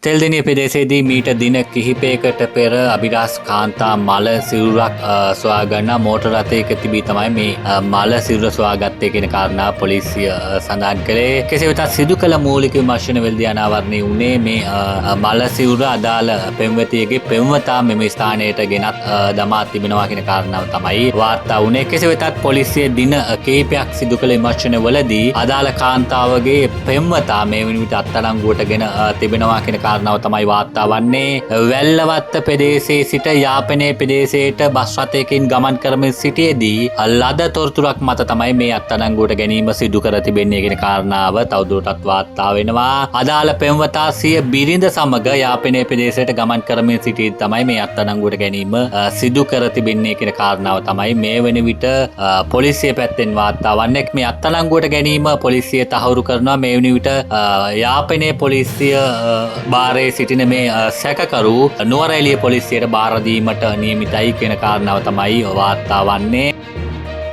තෙල්දෙනිය ප්‍රදේශයේදී මීට දින කිහිපයකට පෙර අභිරහස් කාන්තා මල සිරුරක් සොයා ගන්නා මෝටර් රථයක තිබී තමයි මේ මල සිරුර සොයාගත්තේ කියන කාරණා පොලිසිය සඳහන් කළේ. කෙසේ වෙතත් සිදු කළ මූලික විමර්ශන වෙලදී අනාවරණය වුණේ මේ මල සිරුර අදාළ පෙම්වතියගේ පෙම්වතා මෙම ස්ථානයට ගෙනත් දමා තිබෙනවා කියන කාරණාව තමයි වාර්තා වුණේ. කෙසේ වෙතත් පොලිසිය දින කිහිපයක් සිදු කළ විමර්ශන වලදී අදාළ කාන්තාවගේ පෙම්වතා මේ වන විට අත්අඩංගුවට ගෙන තිබෙනවා කියන කාරණාව තමයි වාර්තා වන්නේ. වැල්ලවත්ත ප්‍රදේශයේ සිට යාපනයේ ප්‍රදේශයට බස් රථයකින් ගමන් කරමින් සිටියේදී ලද තොරතුරක් මත තමයි මේ අත්අඩංගුවට ගැනීම සිදු කර තිබෙන්නේ කියන කාරණාව තවදුරටත් වාර්තා වෙනවා. අදාළ පෙම්වතා සිය බිරිඳ සමග යාපනයේ ප්‍රදේශයට ගමන් කරමින් සිටියේදී තමයි මේ අත්අඩංගුවට ගැනීම සිදු කර තිබෙන්නේ කියන කාරණාව තමයි මේ වන විට පොලිසිය පැත්තෙන් වාර්තා වන්නේ. මේ අත්අඩංගුවට ගැනීම පොලිසිය තහවුරු කරනවා. මේ වන විට යාපනයේ පොලිසිය භාරයේ සිටින මේ සැකකරු නුවරඑළිය පොලිසියට භාර දීමට නියමිතයි කියන කාරණාව තමයි වාර්තා වන්නේ.